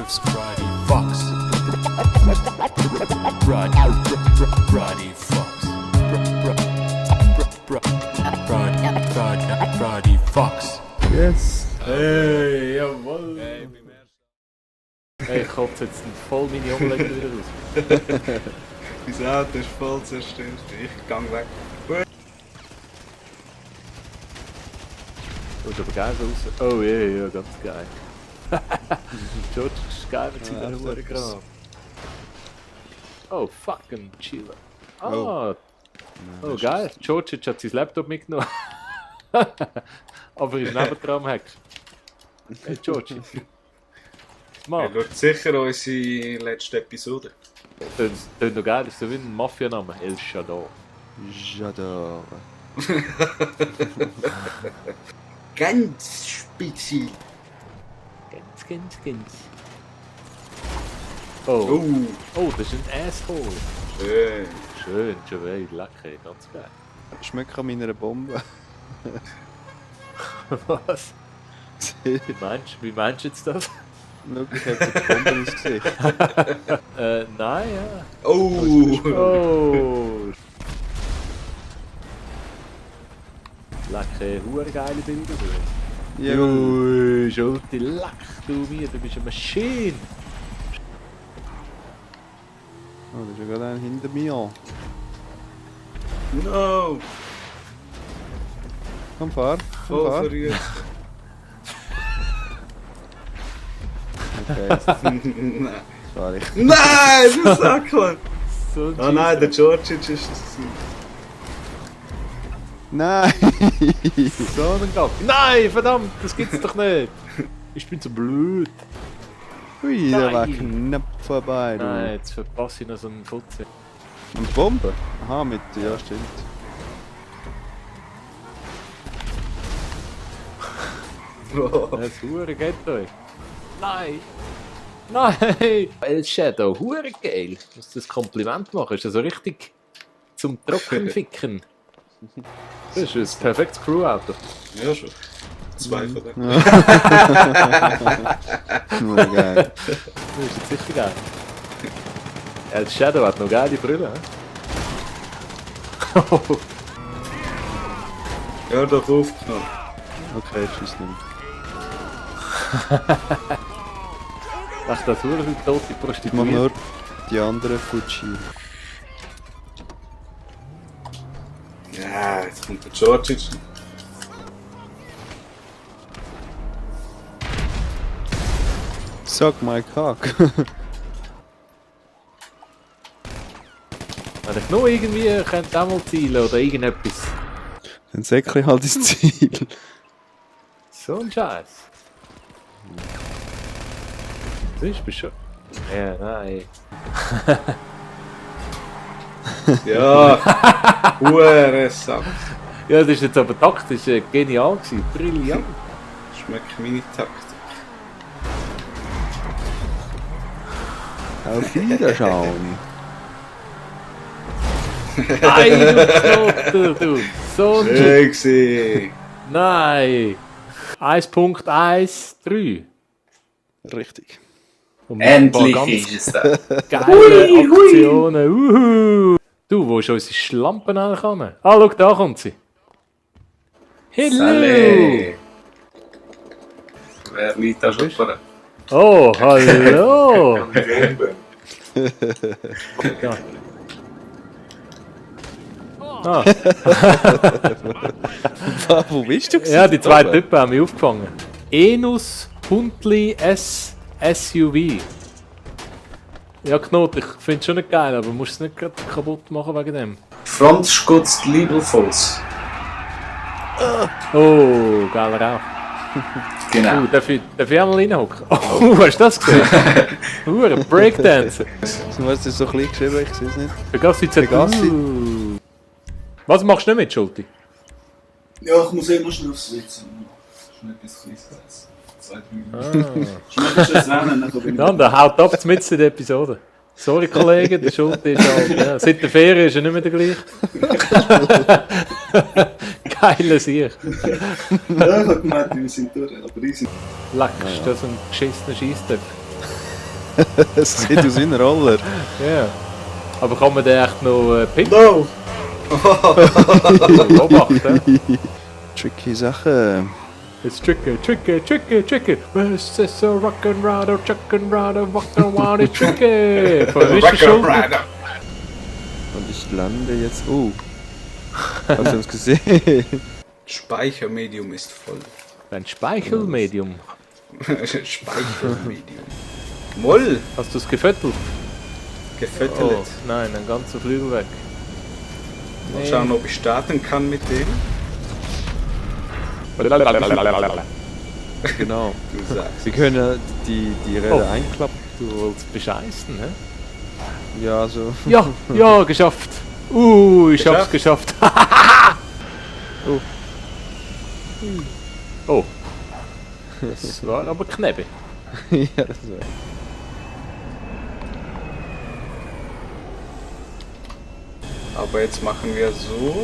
Brody Fox. Brody Fox. Brody Fox. Yes. Hey, jawohl. Hey, ich kotze jetzt voll meine Omelette wieder raus. Mein Auto ist voll zerstört. Ich gang weg. Schaut aber geil raus. Oh ja, ganz geil. George ist geil mit seiner Hurengram. Oh, fucking chiller. Ah, oh geil. George hat sein Laptop mitgenommen. Aber ist nebendran am Hack. Hey George. Er Mann, schaut sicher unsere letzte Episode. das klingt doch geil. Das ist so wie ein Mafia-Name. El Shadow. J'adore. Ganz speziell. Ganz. Oh. Oh, Oh, das ist ein Asshole. schön. Schön, Javel, lecker, ganz geil. Schmeckt an meiner Bombe. Was? Wie meinst du jetzt das? Schau, ich habe die Bombe ins Gesicht. Nein, ja. Oh, Oh! Lecker, hure geile Bilder. Ja, Ui, Schulte, leck du mir, du bist eine Maschine. oh, da ist ja gerade einer hinter mir. no. Komm, fahr. Komm, Voll fahr. verrückt. Okay, Nein. fahr ich. Nein, du Sackmann. So ein Oh nein, der George ist das. Nein! So ein Gag. Nein, verdammt, das gibt's doch nicht. Ich bin so blöd. Ui, der war Nein. knapp vorbei, du. Nein, jetzt verpasse ich noch so einen Futze. Und Bombe? Aha, mit, ja, stimmt. Das hure geht euch. Nein! Nein! El Shadow, hure geil. Ich muss das Kompliment machen. Ist das so richtig zum Trockenficken? Das ist ein perfektes Crew-Auto. Ja, schon. Zwei von denen. Nur geil. Das ist jetzt sicher geil. El Shadow hat noch geile Brille. He? Ja, doch aufgenommen. Okay, tschüss nicht. Ach, das hure viele tote Ich mach Prostituierte. nur die anderen Fuji. Ja, jetzt kommt der George. Suck my cock. Wenn ich noch irgendwie könnte auch mal zielen oder irgendetwas. Dann säckle ich halt ins Ziel. So ein Scheiß. Siehst du schon? Ja, nein. Ja, hure Sack. Ja, das ist jetzt aber taktisch genial gewesen. Brillant. Schmeckt meine Taktik. Auf Wiederschauen. Nein, du Knoten, du. So ein Scheiß. Schön gewesen. Nein. 1.13. Richtig. Und ein paar Endlich ist es da. geile Aktionen. Uhu. Du, wo ist unsere Schlampen eigentlich an? Ah, schau, da kommt sie. Hello. Salut. Wer liegt da schon vor? Oh, hallo. Ja. Ah, Wo bist du? ja, die zwei Typen haben mich aufgefangen. Enus Hundli S SUV. Ja, Knot, ich finde es schon nicht geil, aber du musst es nicht gerade kaputt machen wegen dem. Front schützt liebevoll. Oh, geiler Rauch. Genau. Darf ich auch mal reinhocken? Oh, hast du das gesehen? Hure, Breakdance. Was ist so klein geschrieben? Ich sehe es nicht. Pegassi Z. Pegassi. Was machst du nicht mit, Schulti? Ja, ich muss immer schnell aufs WC. Schon etwas Kleines. 2-3 Minuten. Schmeckt das Rennen, dann bin ich... Ja, der haut ab mit in der Episode. Sorry, Kollege, der Schulti ist halt... Ja, seit der Ferien ist er nicht mehr der gleiche. Geiler Sieg. Ja, ich hab gemeint, wir sind durch, aber easy. Leck, ist das ein geschissener Scheisstöpf. Es sieht aus wie ein Roller. Ja. Aber kann man den echt noch pinnen? No! Beobachten? Tricky Sache. It's tricky, tricky, tricky, tricky. Where's this rock'n'rider, chuck'n'rider, rock'n'rider, tricky? Von der Wische Schulter. Und ich lande jetzt. Oh. Hast du uns gesehen? Speichermedium ist voll. Ein Speichelmedium. Speichermedium. Moll! Hast du es gefüttert? Gefüttert. Oh, nein, ein ganzer Flügel weg. Mal schauen, ob ich starten kann mit dem. Genau. Du sagst. Wir können ja die Räder einklappen. Du wolltest bescheißen, hä? Ja, so. Ja, ja, geschafft. Ich hab's geschafft. Oh. Oh. Das war aber Knebbe. Ja, das war. Aber jetzt machen wir so.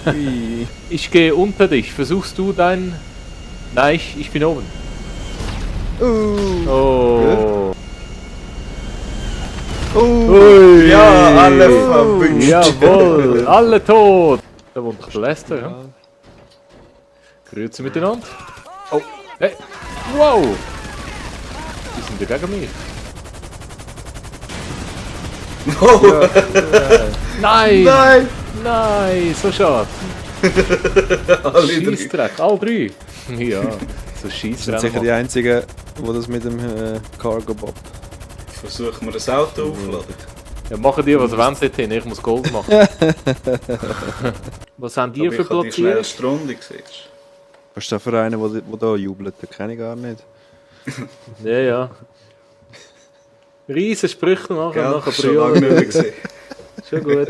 Ui. Ich gehe unter dich. Versuchst du dein... Nein, ich bin oben. Oh. Ui. Ja, alle verwünscht. Jawohl, alle tot. Da wohnt doch der Lester, ja? Grüezi miteinander. Oh, hey. Wow. Die sind ja gegen mich. Oh, Nein! nein! Nein, so schade. Alle drei. Scheissdreck, alle drei. Ja, so Das sind Scheissdreck. sicher die einzigen, die das mit dem Cargo Bob. Versuchen wir das Auto aufladen. Ja, machen die, was wollen dorthin. Ich muss Gold machen. Was haben die Aber für ich habe die Platzierung? schnellste Runde gesehen. Was ist da für einen, der da jubelt? Den kenne ich gar nicht. Ja, ja. Riesen Sprüche machen, Ja, nachher schon lange nicht mehr brüllen. gesehen. Schon gut.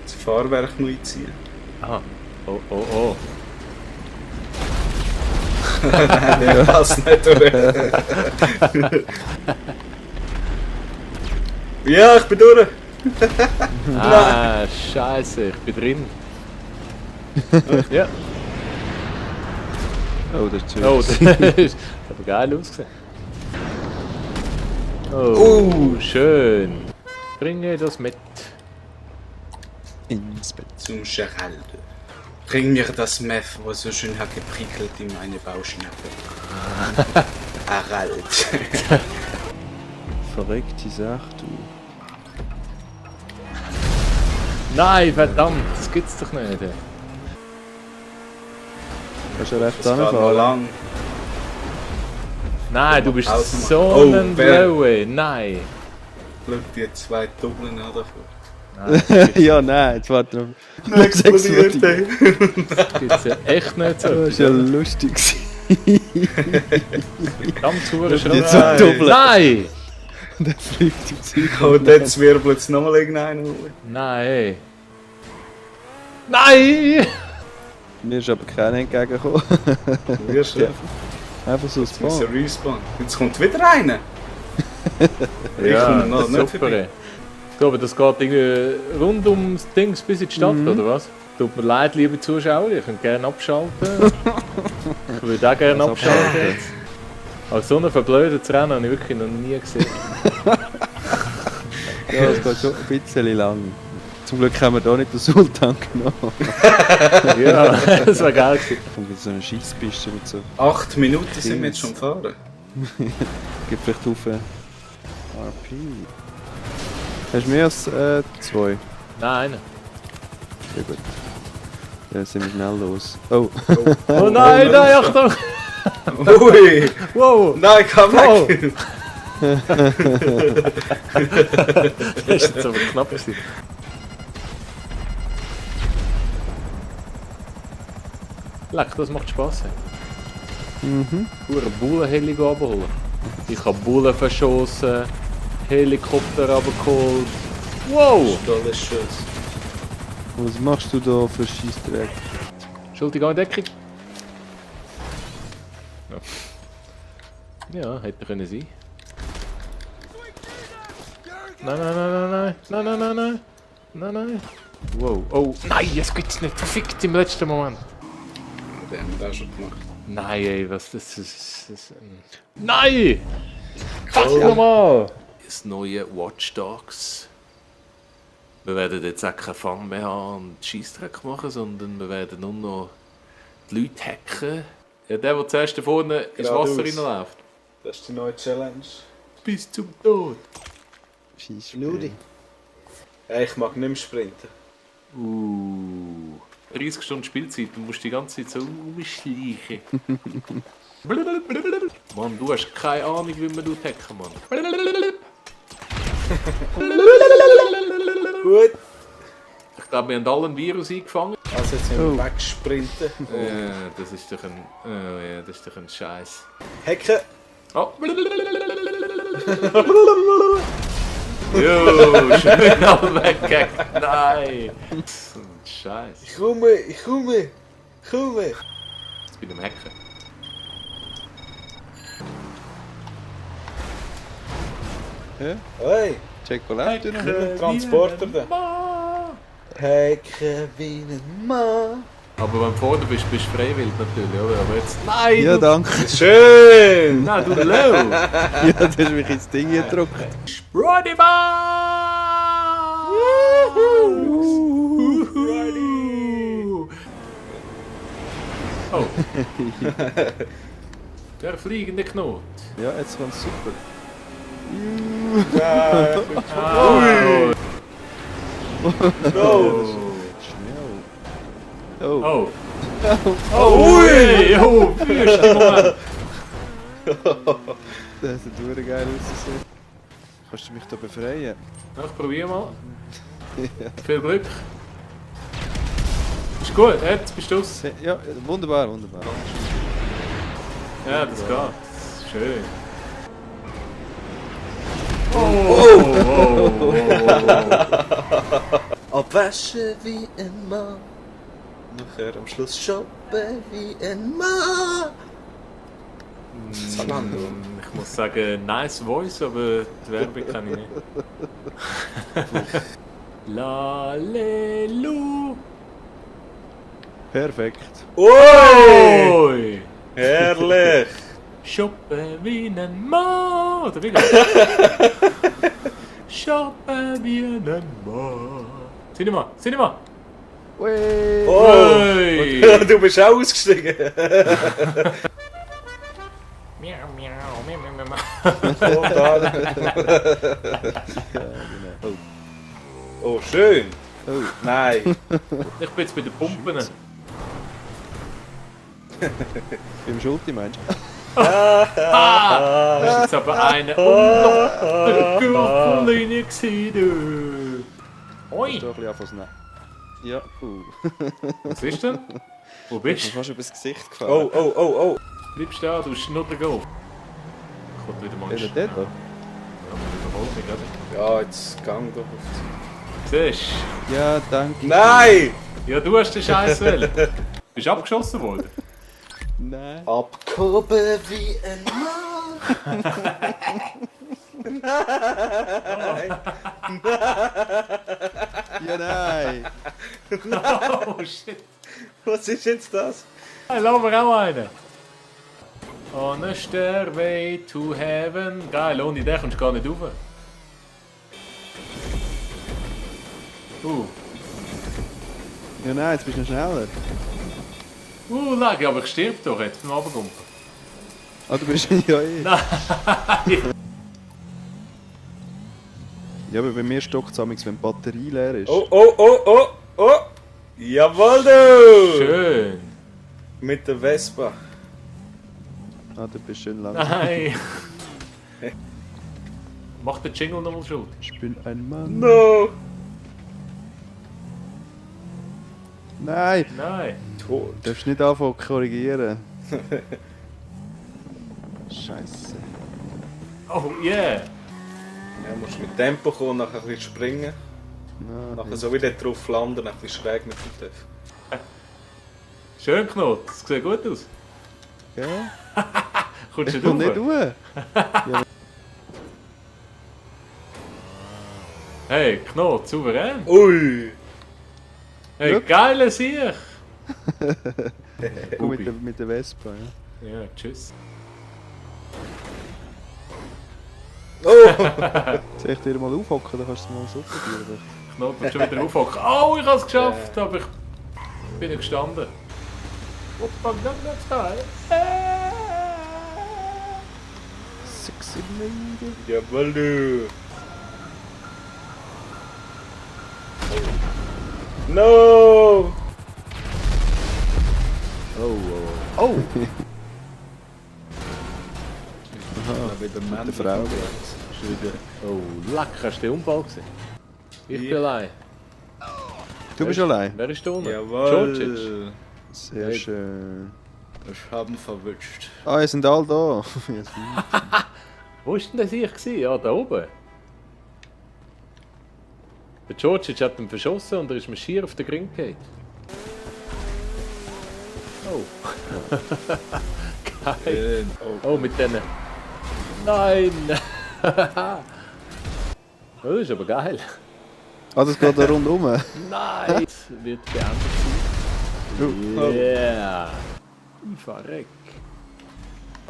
Das Fahrwerk neu einziehen. Ah. Oh, oh, oh. Nein, der passt nicht, oder? Ja, ich bin durch. Ah, scheiße, ich bin drin. Ja. Oh, das ist zu Oh, das ist aber geil ausgesehen. Oh, schön. Bringe das mit. ins Bett. Zum Geraldo. Bring mir das Meth, was so schön hat geprickelt in meine Bauschnappe. Harald. Verreckte Sache, du. Nein, verdammt, das gibt's doch nicht. Kannst du rechts Das geht noch anfahren? lang. Nein, du bist Pause machen. so Oh, ein wer- Blaue. Nein. Schau die zwei Doppeln an davor. Nein, Ja, nein, jetzt warte noch. Nein, explodiert, ey. das gibt's ja echt nicht so. Das war ja lustig. Verdammt, hure Jetzt Schraube. so doppelt. Nein! Der fliegt im Zeug. Und jetzt wirbelt es nochmal irgendeinen hoch. Nein! Nein! Mir ist aber keiner entgegengekommen. Du wirst ja. Einfach so ein Jetzt muss Spawn. er respawnen. Jetzt kommt wieder einer. Ich komme noch nicht super. vorbei. Ich glaube, das geht irgendwie rund ums Dings bis in die Stadt, oder was? Tut mir leid, liebe Zuschauer, ihr könnt gerne abschalten. Ich würde auch gerne Also abschalten jetzt. Aber so ein verblödetes Rennen habe ich wirklich noch nie gesehen. Ja, es geht schon ein bisschen lang. Zum Glück haben wir da nicht den Sultan genommen. Ja, das war geil gewesen. Kommt mit so einer Scheisspiste mit so. 8 Minuten sind wir jetzt schon gefahren. Gibt vielleicht auf RP. Hast du mehr als 2? Nein. Sehr gut. Dann sind wir schnell los. Oh, Oh nein, nein, Achtung! Ui! Wow! Nein, komm Wow. weg! Das ist jetzt aber knapp gewesen. Leck, das macht Spass. Pure Bullenheli abholen. Ich habe Bullen verschossen, Helikopter abgeholt. Wow! Tolles Schuss. was machst du da für Scheissdreck? Entschuldigung, Deckung. Ja, hätte können sein. Nein, nein, nein, nein, nein, nein, nein, nein, nein, nein, nein. Wow, oh, nein, jetzt gibt's nicht. Verfickt im letzten Moment. Den haben wir auch schon gemacht. Nein, ey, was das. Nein! Fuck nochmal! Das neue Watch Dogs. Wir werden jetzt auch keinen Fun mehr haben und Scheissdreck machen, sondern wir werden nur noch die Leute hacken. Ja, der zuerst da vorne ins Wasser reinläuft. Das ist die neue Challenge. Bis zum Tod. Nudi. Hey, ich mag nicht mehr sprinten. 30 Stunden Spielzeit, du musst die ganze Zeit so umschleichen. Mann, du hast keine Ahnung, wie man hacken, Mann. Gut. Ich glaube, wir haben alle ein Virus eingefangen. Also jetzt müssen wir wegsprinten. Das ist doch ein... ja, das ist doch ein Scheiß. Hacken! Oh! Jo, schön alle weggehackt. Nein! So ein Scheiß. Ich komme! Jetzt bin ich am Hacken. Hey! Chocolate noch. Transporter da. Hacken wie ein Mann. Aber wenn du vorne bist, bist du freiwillig natürlich, oder? Aber jetzt... Nein! Ja, du... danke. Schön! Nein, du Low! Ja, du hast mich ins Ding gedrückt. Brody Oh! Der fliegende Knot. Ja, jetzt kommt's super. Oh! No! Schnell. Oh. Oh! Oh! Ui! Oh! Fürste Moment! Das hat super geil ausgesehen. Kannst du mich da befreien? Ja, ich probiere mal. Viel Glück. Ist gut, jetzt bist du aus. Ja, wunderbar, wunderbar. Ja, das geht. Schön. Oh! Abwaschen wie ein Mann. Nachher am Schluss shoppen wie ein Mann. Zalando. Ich muss sagen, nice voice, aber die Werbung kann ich nicht. Lalelu. Perfekt. Ui! Oi! Herrlich! Shoppen wie ein Mann! Oder wie? Shoppen wie ein Mann! Cinema! Cinema! Ui. Oh! Oi! Du bist auch ausgestiegen! Miau, miau, miau, miau, miau. Oh, da. Oh, schön! Oh. Nein! Ich bin jetzt bei den Pumpen. Beim Schulti meinst du? Ah! Das ist jetzt aber eine unter der Gürtellinie gewesen, du! Oi! So ein bisschen anfangen. Ja, Was ist denn? Wo Ich bist bin du? fast übers Gesicht gefahren. Oh, oh, oh, oh! Bleibst da, du Schnuddergo. Kommt wieder mal Ist der da? Ja, man überholt mich, oder? Ja, jetzt gang doch auf Siehst Ja, danke. die... Nein! du? Ja, du hast den Scheiß wollen. Bist du abgeschossen worden? Nein. Abgehoben wie ein Mann! Ja, nein. Oh shit. Was ist jetzt das? Hey, lassen wir auch einen. On a stairway to heaven. Geil, ohne den kommst du gar nicht rauf. Ja, nein, jetzt bist du noch schneller. Lag, aber ich stirb doch jetzt beim Runterkommen. Ah, du bist ja eh. Nein. Ja, aber bei mir stockt es wenn die Batterie leer ist. Oh, oh, oh, oh, oh! Jawohl, du! Schön. Mit der Vespa. Ah, du bist schön lang. Nein. Mach den Jingle nochmal schuld. Ich bin ein Mann. No! Nein, Nein. Tot. du darfst nicht anfangen zu korrigieren. Scheiße. Oh yeah. Ja, musst mit Tempo kommen, nachher ein bisschen springen. Ja, Nachher so wieder drauf landen, ein bisschen schräg mit dem Töff. Schön Knot. Das sieht gut aus. ja. Kommst Ich du komm nicht rauf? raus. Hey, Knot, souverän. Ui! Hey, Glück. geile Sieg. Komm mit der Vespa, ja. Ja, tschüss. Soll ich dir mal aufhocken, dann kannst du es mal so probieren. Knoten schon wieder aufhocken. Oh, ich habe es geschafft, aber ich bin nicht gestanden. What the fuck, that's geil. Sexy Lady. Jawohl, du. No! Oh. Oh! Wieder Mit der Frau. Oh, lecker, hast du den Unfall gesehen? Ich bin allein. Du bist allein? Wer ist da unten? Jawohl! Georgic. Sehr schön. Ich habe ihn verwünscht. Ah, ihr sind alle da. Wo war denn das ich? Ja, da oben. Der Georgic hat ihn verschossen und er ist mir schier auf den Grün gefallen. Oh. Geil. Oh, mit denen. Nein! Oh, das ist aber geil. Ah, das geht da rundum. Nein! Das wird beendet sein. Yeah! Ich verreck.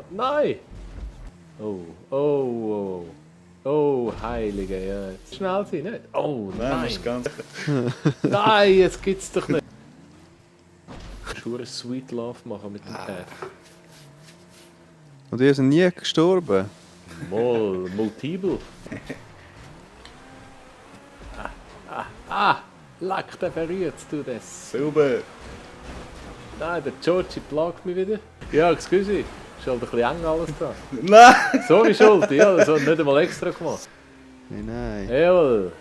Nein! Oh, oh, oh. Oh, heilige, ja. Jetzt schnell sein, nicht? Oh, nein! Nein, ganz. Nein, jetzt gibt's doch nicht! Ich würde Sweet Love machen mit dem Path. Und ihr seid nie gestorben? Multiple. Leck, der verrührt du das. Sauber! Nein, der Georgie plagt mich wieder. Ja, excuse, ist halt ein bisschen eng alles da. Nein! Sorry, Schuld, ja, das hat nicht einmal extra gemacht. Nein. Jawohl.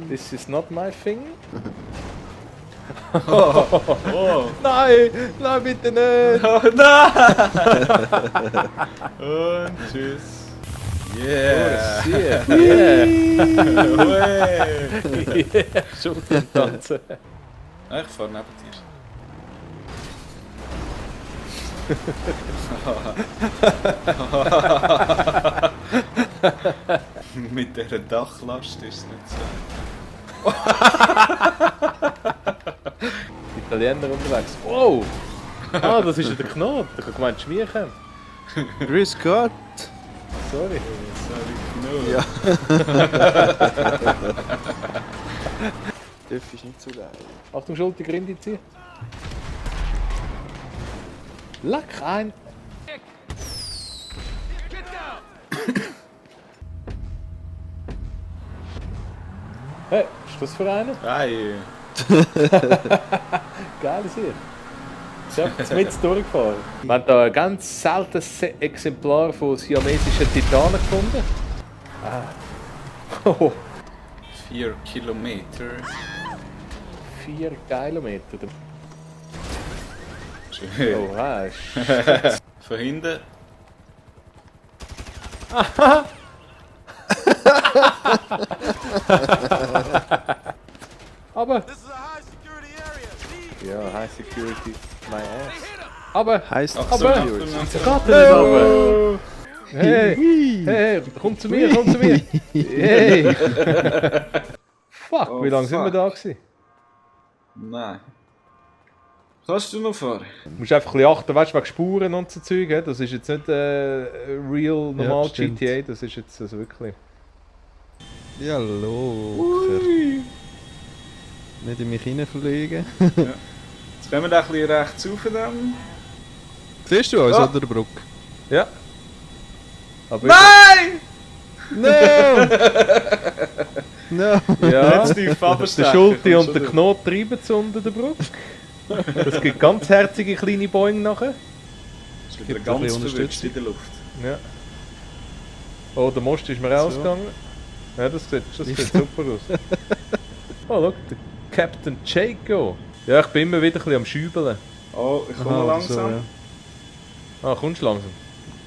This is not my thing. Oh! Nein, nein, bitte nicht. Oh nein! Und tschüss! Yeah! Yeah. Yeah. Ui. Yeah. Schuld und tanzen. Ich fahr neben dir. Mit dieser Dachlast ist es nicht so. Italiener unterwegs. Wow! Ah, das ist ja der Knopf. Ich habe gemeint, Schmierchen. Grüß Gott. Sorry. Sorry, Ja. Dörf ist nicht so geil. Achtung, Schuld, die Grinde ziehen. Leck ein. Hey, ist das für einen? Hey! Geil ist hier. Ich habe jetzt mit durchgefahren. Wir haben hier ein ganz seltenes Exemplar von siamesischen Titanen gefunden. Oh, 4 Kilometer. 4 Kilometer. Schön. Oh, hast. Von hinten. Aber. Ja, High Security, my ass. Aber. Heisst Ach so, aber. Achtung, Der Achtung. geht nicht runter. Hey, hey, komm zu mir, komm zu mir. Hey. Fuck, Oh, wie lange sind wir fuck. da gewesen? Nein. Kannst du noch fahren? Du musst einfach ein bisschen achten, weißt du, wegen Spuren und so Zeug. he? Das ist jetzt nicht real normal stimmt. GTA, das ist jetzt also wirklich. Ja, locker. Nicht in mich reinfliegen. Jetzt kommen wir da ein bisschen rechts rauf dann. Siehst du uns Ah. an der Brücke? Ja. Aber Nein! No! No! ja, Jetzt die der Faberstecher. Schulti und Komm der schon Knot treiben es unter der Brücke. Das gibt ganz herzige kleine Bäume nachher. durch. Ist wieder Gibt ein ganz bisschen verwünscht Unterstützung. in der Luft. Ja. Oh, der Most ist mir So. ausgegangen. Ja, das sieht super aus. Oh, schau, der Captain Jaco. Ja, ich bin immer wieder ein bisschen am Schübeln. Oh, ich komme Aha, langsam. so, ja. Ah, kommst du langsam?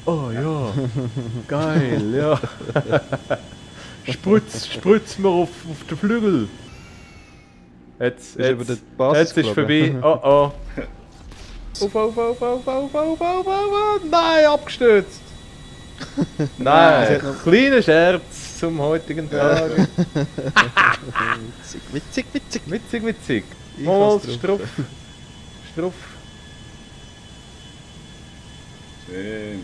Oh ja, geil, ja. Spritz mir auf den Flügel. Jetzt, Ist über jetzt, den Bass jetzt ist vorbei. Oh oh. Auf. Nein, abgestürzt. Nein, Sie hat noch- kleiner Scherz. Tipps zum heutigen Tag. Witzig. Witzig. Ich Mal hasse Struff. Schön.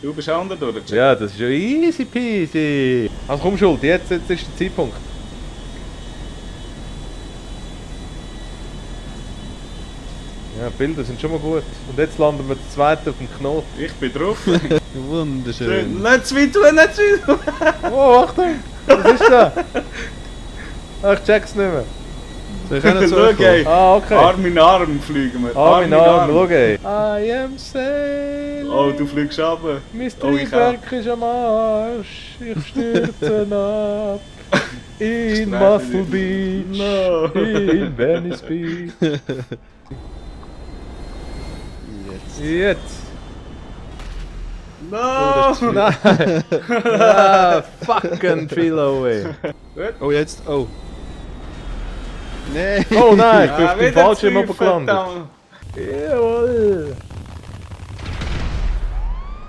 Du bist auch unter durch, Jack? Ja, das ist ja easy peasy. Also komm Schuld, jetzt ist der Zeitpunkt. Ja, Bilder sind schon mal gut. Und jetzt landen wir zu zweit auf dem Knoten. Ich bin drauf. Wunderschön. Nicht zu weit tun, nicht zu weit tun. Oh, Achtung! Was ist da? Ach, ich check's nicht mehr. Soll ich auch noch Schau, ey. zurückkommen? Ah, okay. Arm in Arm fliegen wir. Arm in Arm, schau ey. I am sailing. Oh, du fliegst runter. Mein Oh, ich Triebwerk ist am Arsch. Ich stürze ab. In Muscle Beach. No. In Venice Beach. Jetzt. No! Nein. Ah, fucking Philo, ey. Oh, jetzt. Oh. Nee. Oh nein, ich bin Ah, auf dem wieder Fallschirm zu oben gelandet. verdammt. Jawohl.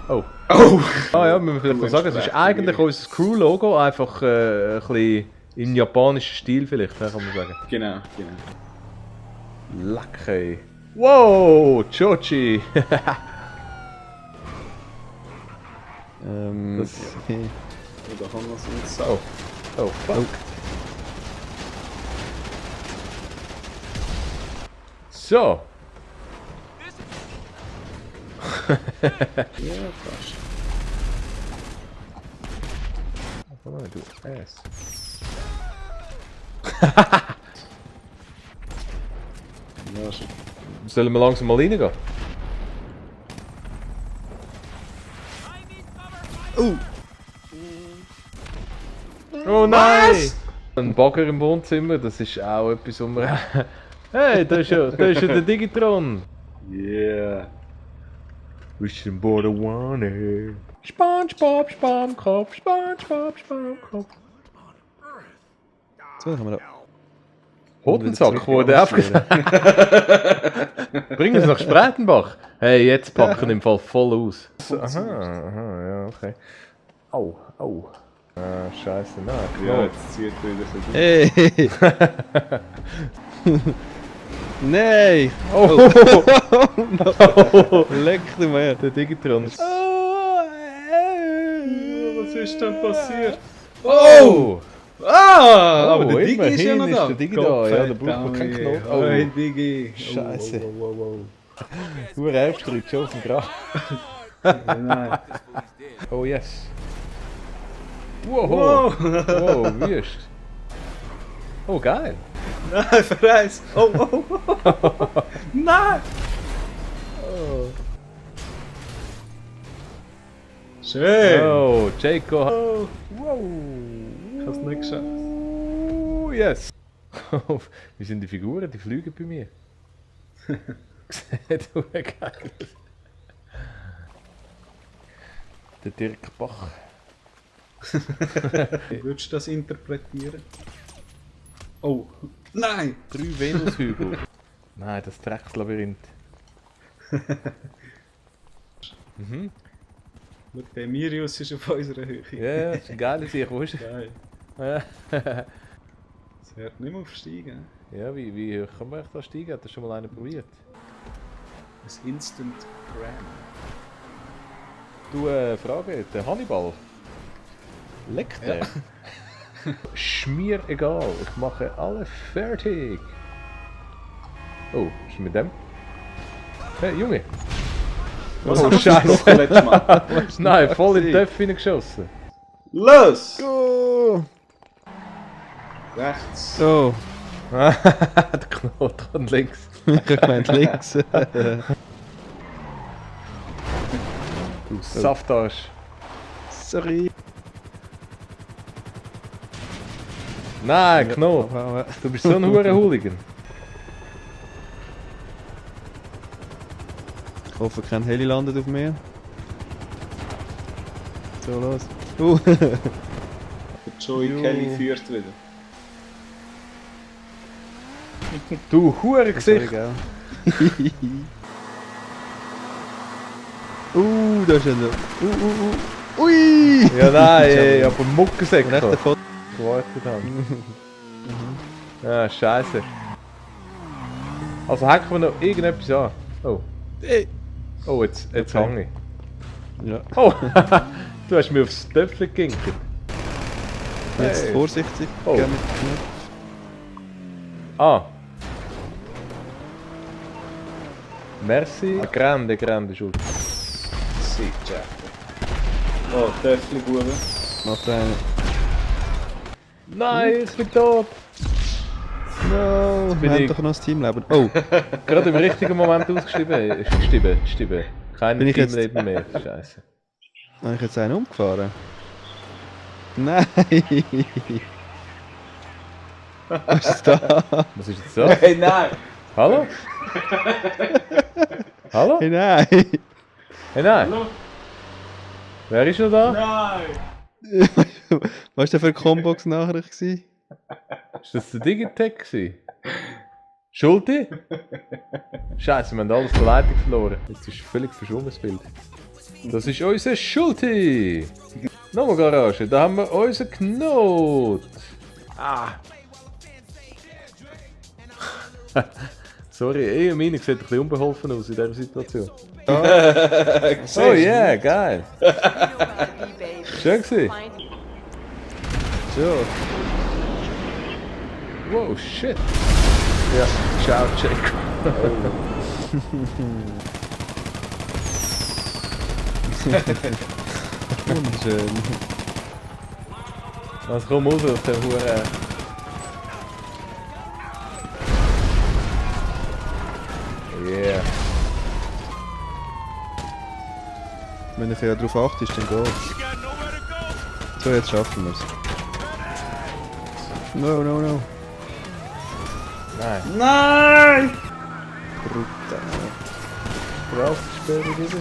Oh. Oh! Ah ja, wir müssen vielleicht noch sagen, es ist eigentlich unser Crew-Logo, einfach ein bisschen im japanischen Stil vielleicht, kann man sagen. Genau. Leck, ey. Wow, Chochi! Das- Okay. Da haben wir es uns Oh, oh, fuck. So. Ja, fast. Oh, du Ass. Ja, schon. Sollen wir langsam mal reingehen? Oh nein! Ein Bagger im Wohnzimmer, das ist auch etwas, wo wir... Hey, da ist ja der Digitron! Yeah. Wishing Border One. SpongeBob, Spamkopf, SpongeBob, Spamkopf. So, dann haben wir da. Hodensack wurde abgesagt. Bring uns nach Spreitenbach. Hey, jetzt packen im Fall voll aus. Aha, ja, okay. Au. Ah, scheiße, nein. Ja, jetzt zieht wieder so gut. Hey! Nein! Oh. Leck du mir! Der Digitron. Was ist denn passiert? Oh! Ah! Oh, aber der Digi ist ja noch immerhin da. ist der Digi da, ja, da braucht man keinen Gottverdammt. Knoten. Oh. Hey, Digi. Scheiße. Oh. Du Elfstreit, schon auf dem Grab. Nein. Oh yes. Wow, Wow. wow, wüst. Oh, geil. Nein, verreis. Oh. Nein! Schön! Oh, Jaco. Oh. Wow. Ich hab's nicht geschafft. Oh, yes. Wie sind die Figuren? Die fliegen bei mir. Sieht geil aus. Der Dirk Bach. Wie würdest du das interpretieren? Oh. Nein! 3 Venushügel. Nein, das Dreckslabyrinth. Mhm. Schau, der Mirius ist auf unserer Höhe. Ja, das ist ein geiler Sieg, wo ist er? Geil. Ja. Das hört nicht mehr aufsteigen. Ja, wie hoch kann man echt da steigen? Hat das schon mal einer probiert? Ein Instant Cram. Du, Frage, der Hannibal. Leckt der? Ja. Schmier egal, ich mache alle fertig. Oh, was ist mit dem? Hey, Junge! Was Oh, hast du Scheiße. noch letztes Mal? Nein, voll in den Töpf hineingeschossen. Los! Oh! Rechts. Oh! Der Knoten kommt links. Ich meinte links. Du Saftarsch. Sorry. Nein, Knot. Du bist so ein Hurenhooligan. Ich hoffe, kein Heli landet auf mir. So, los. Der Joey Kelly führt wieder. Du Hurengesicht. Sorry, gell. Da ist er. Ui! Ja, nein, aber Muckensäcke Rechter Foto. gewartet haben. Ja, scheiße. Also hacken wir noch irgendetwas an. Oh. Oh, jetzt hang ich. Ja. Oh! Du hast mir aufs Töpfchen geginkt. Jetzt Hey. vorsichtig. Oh. Geh mit dem Knopf. Ah. Merci. Grande Schuld. Sieh, Jack. Oh, Töffli-Bube. Macht einen. Nein, ich bin tot! No, bin wir haben ich- doch noch das Teamleben. Oh, Gerade im richtigen Moment ausgeschrieben. Stimme. Kein Bin ich jetzt- Teamleben mehr. Scheiße. habe ich jetzt einen umgefahren? Nein! Was ist da? Was ist jetzt das? Hey, nein! Hallo? Hallo? Hey, nein! Hey, nein. Hallo? Wer ist noch da? Nein! Was war denn für eine Combox-Nachricht? Ist das der Digitech gewesen? Schulti? Scheiße, wir haben alles die Leitung verloren. Jetzt ist völlig verschwommen das Bild. Das ist unser Schulti! Nochmal Garage, da haben wir unseren Knot! Ah! Sorry, meine sieht ein bisschen unbeholfen aus in dieser Situation. Oh yeah, geil! Schön gewesen. So. Wow, shit! Ja, ciao, Jacob. Wunderschön. Also komm raus aus dem Huren. Yeah. Wenn du darauf achtest, dann geht's. So, jetzt schaffen wir's. No. Nein. Nein! Brutal. Krass, später wieder.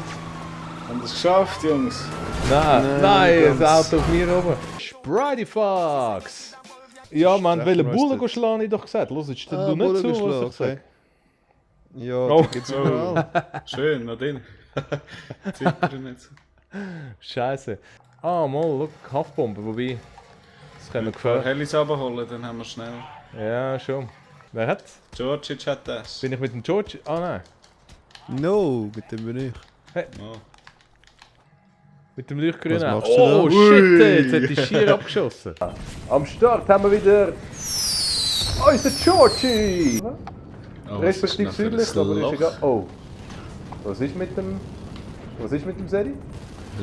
Haben wir es geschafft, Jungs? Nein, Nein, das Auto auf mir oben. Sprite Fox! Ja, man will Schlecht Bullen roasted. schlagen, ich doch gesagt. Los, jetzt du nicht zu, was ich sag. Ja, Oh. da gibt's überall. Schön, noch den. Zittern nicht so. Scheiße. Ah, mal, look, Kampfbombe, wobei. Das kann noch Ein paar gefallen. Helis runterholen, dann haben wir schnell. Ja, schon. Wer hat's? Georgic hat das. Bin ich mit dem George? Ah, nein. No, mit dem bin ich. Oh. Mit dem Leuchtgrün. Was machst du Oh, da? shit, jetzt hätte ich schier abgeschossen. Am Start haben wir wieder. Unser Georgie! Oh, Respektive was ist denn südlich, für ein aber ist Loch? egal. Oh. Was ist mit dem Seri?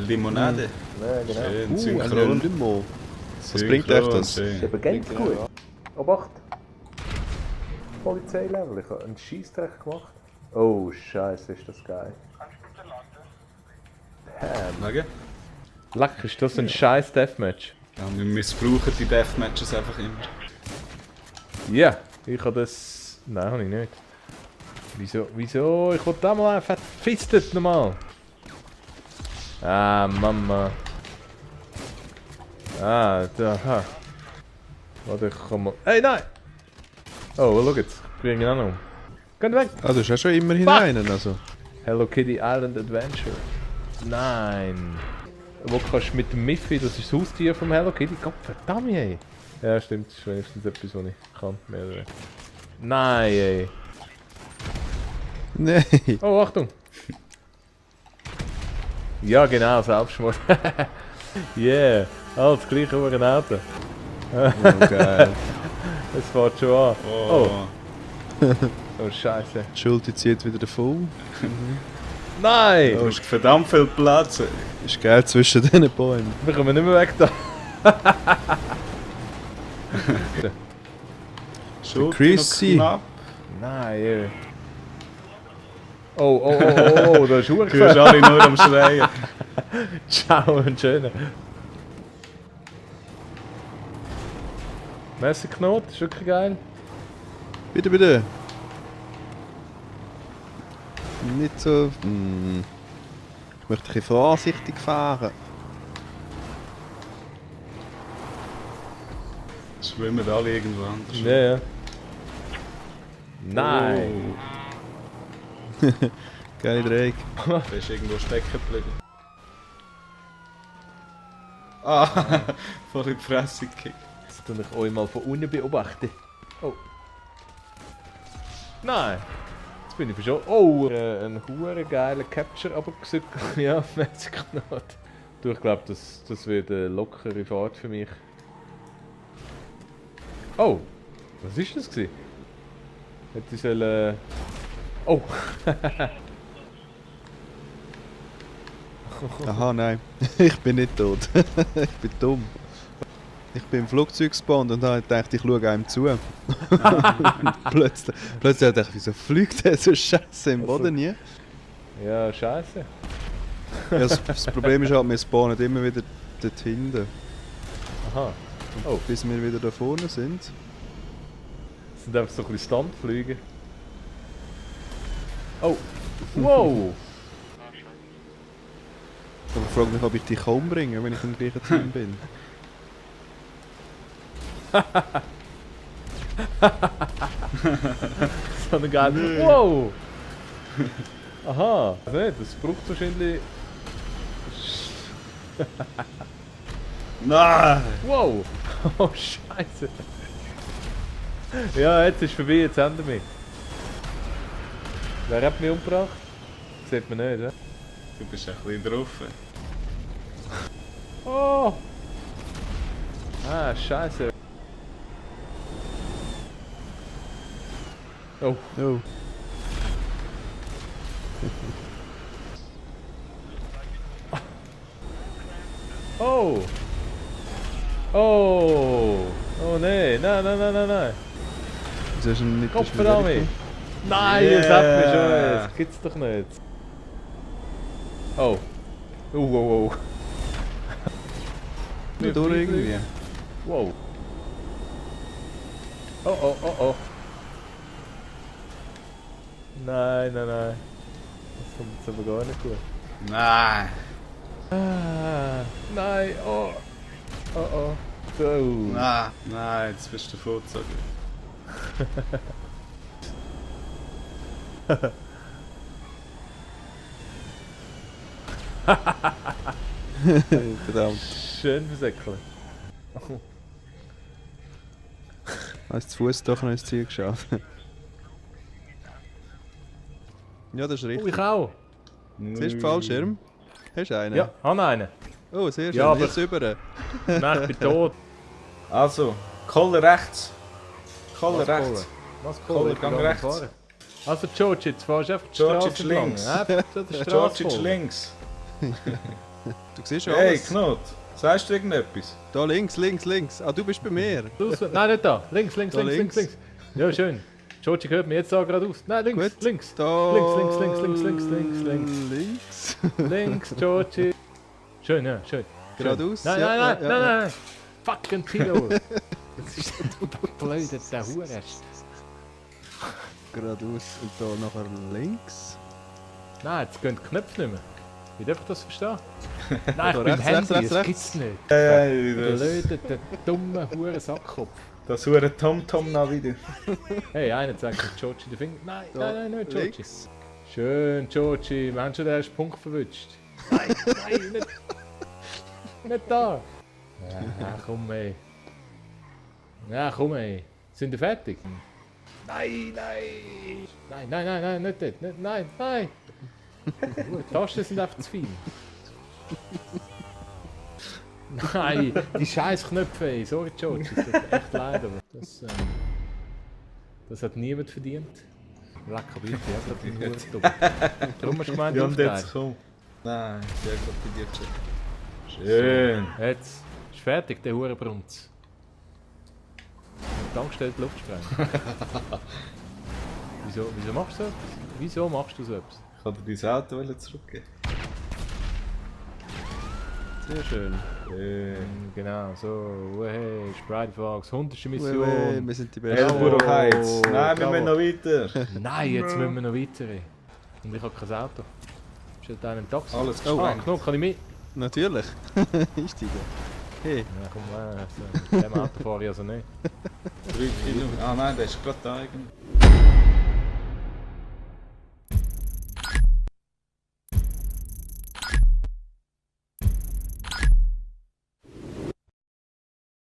Limonade. Ja, genau. Schön, Ein synchron. Limo. Was Synchron, bringt euch das? schön. Aber ganz gut. Obacht. Polizeilevel, ich habe einen Scheissdreck gemacht. Oh, Scheiße, ist das geil. Wegen? Lecker, ist das ein scheiß Deathmatch? Ja, wir missbrauchen die Deathmatches einfach immer. Ja, ich habe das. Nein, habe ich nicht. Wieso? Ich wollte da mal einfach fistet nochmal. Ah, Mama. Ah, da. Ha. Warte, ich komm mal. Hey, nein! Oh, schau jetzt. Ich bringe ihn auch noch um. Geht weg! Ah, du hast ja schon immer hinein, also. Hello Kitty Island Adventure. Nein. Wo kannst du mit dem Miffy, das ist das Haustier vom Hello Kitty. Gott verdammt, ey. Ja, stimmt, das ist wenigstens etwas, was ich kann. Mehr oder weniger. Nein, ey. Nein. Oh, Achtung! Ja, genau, Selbstmord. Yeah, alles gleich über ein Auto. Oh, geil. Es fährt schon an. Oh. Oh, Scheiße. Die Schulter zieht wieder davon. Nein! Du hast verdammt viel Platz. Ist geil zwischen diesen Bäumen. Wir kommen nicht mehr weg da. Schulter Chrissy. noch knapp. Nein, ey. Oh, da ist Uhr Du hörst alle nur am Schreien. Ciao, ein schöner. Messi Knot, ist wirklich geil. Bitte. Nicht so. Ich möchte ein bisschen vorsichtig fahren. Schwimmen alle irgendwo anders. Ja. Nein! Geile Dreieck. Du bist irgendwo stecken geblieben. Ah, voll in die Fresse gekickt. Jetzt tue ich euch mal von unten beobachten. Oh. Nein! Jetzt bin ich schon. Oh! Ein hure geiler Capture aber gesagt. Ja, 40 Knot. Du, ich glaube, das wird eine lockere Fahrt für mich. Oh! Was ist das gewesen? Hätte ich sollen... Oh! Aha, nein. Ich bin nicht tot. Ich bin dumm. Ich bin im Flugzeug gespawnt und habe gedacht, ich schaue einem zu. plötzlich dachte ich, wieso fliegt der so scheiße im Boden nie? Ja, scheiße. Ja, das Problem ist halt, wir spawnen immer wieder dort hinten. Aha. Oh. Bis wir wieder da vorne sind. Das sind einfach so ein bisschen Standflüge. Oh! Wow! Aber ich frage mich, ob ich dich umbringe, wenn ich im gleichen Team bin. So eine geile... Wow! Aha! Nee, das braucht wahrscheinlich... Nein! Wow! Oh Scheiße! Ja, jetzt ist vorbei, jetzt haben wir mich. Wer hat mich umgebracht? Sieht man nicht, hä? Du bist ein bisschen drauf. Oh! Ah, Scheiße! Oh! Oh. Oh! Oh! Oh nein, nein, nein, nein, nein, nein! Wieso hast du ihn nicht Kopf an mich! Nein, Yeah. das hat mich schon, das gibt's doch nicht! Oh! Oh, oh, oh! Nicht durch irgendwie. Wow! Oh, oh, oh, oh! Nein, nein, nein! Das kommt jetzt aber gar nicht gut. Nein! Ah, nein, oh! Oh, oh! So! Nein! Nein, jetzt bist du vorgezogen. Verdammt. Schön versäckeln. Hast du Fuß doch noch ins Ziel geschaut? Ja, das ist Oh, richtig. ich auch! Siehst du Fallschirm? Hast du einen? Ja, habe einen! Oh, sehr schön. Ja, aber- Jetzt über. Nein, ich bin tot! Also, Koller rechts. Koller Was rechts. Was Koller, Ich gang kann rechts. fahren. Also George, jetzt fahrst du einfach die George Straße ist entlang. links. Einfach so die Straße George ist folgen. links. Du siehst schon Hey, alles. Knut, sagst du irgendetwas? Da links, links, links. Ah, du bist bei mir. Nein, nicht da. Links, links, Da links, links, links. Ja, schön. George hört mir jetzt da geradeaus. Nein, links, Gut. links. Da. Links, links, links, links, links, links, links. Links. Links, George. Schön, ja, schön. Geradeaus. Nein, Ja, nein, ja, nein, ja, nein, ja. nein. Fucking Tilo. Das ist blöd, der Hure. Geradeaus und da nachher links. Nein, jetzt gehen die Knöpfe nicht mehr. Wie darf ich das verstehen? Nein, ich Da bin rechts, Handy, rechts, das rechts, gibt's nicht. Hey, Blöde, der dumme Hure Sackkopf. das hure Tom-Tom noch wieder. Hey, einer zeigt mir George den Finger. Nein, Da nein, nein, nicht George. links. Schön, George. Wir haben schon den ersten Punkt verwünscht. Nein, nein, nicht, nicht da. Ja, komm, ey. Ja, komm, ey. Sind wir fertig? Nein, nein. Nein, nein, nein, nein, nicht dort. Nicht, nein, nein. Die Tasten sind einfach zu viel. Nein, die scheiß Knöpfe, ey. Sorry, George. Es tut mir echt leid, aber das hat niemand verdient. Lecker Bild, ja, das hat einen Hut dumm. Darum hast du gemeint, Ja, und aufteilen. jetzt komm. Nein, sehr gut bei dir, Jack. Schön. Jetzt ist fertig, der Hurenbrunz. Tankstelle die Luft sprengen. Wieso machst du so etwas? Wieso machst du so etwas? Ich wollte dir dein Auto zurückgeben. Sehr schön. Schön. Genau, so. Hey, Sprite Fox, 100. Ui, Mission. ui, wir sind die Besten. Elburg Heights. Nein, wir Bravo. müssen noch weiter. Nein, jetzt müssen wir noch weiter. Und ich habe kein Auto. Ist halt einer im Taxi? Alles Oh, gesprengt. genug, kann ich mit? Natürlich. Einsteigen. Hey. Ja, komm, mit dem Auto fahre ich also nicht. 3 Kilo. Ah nein, der ist gerade da irgendwie.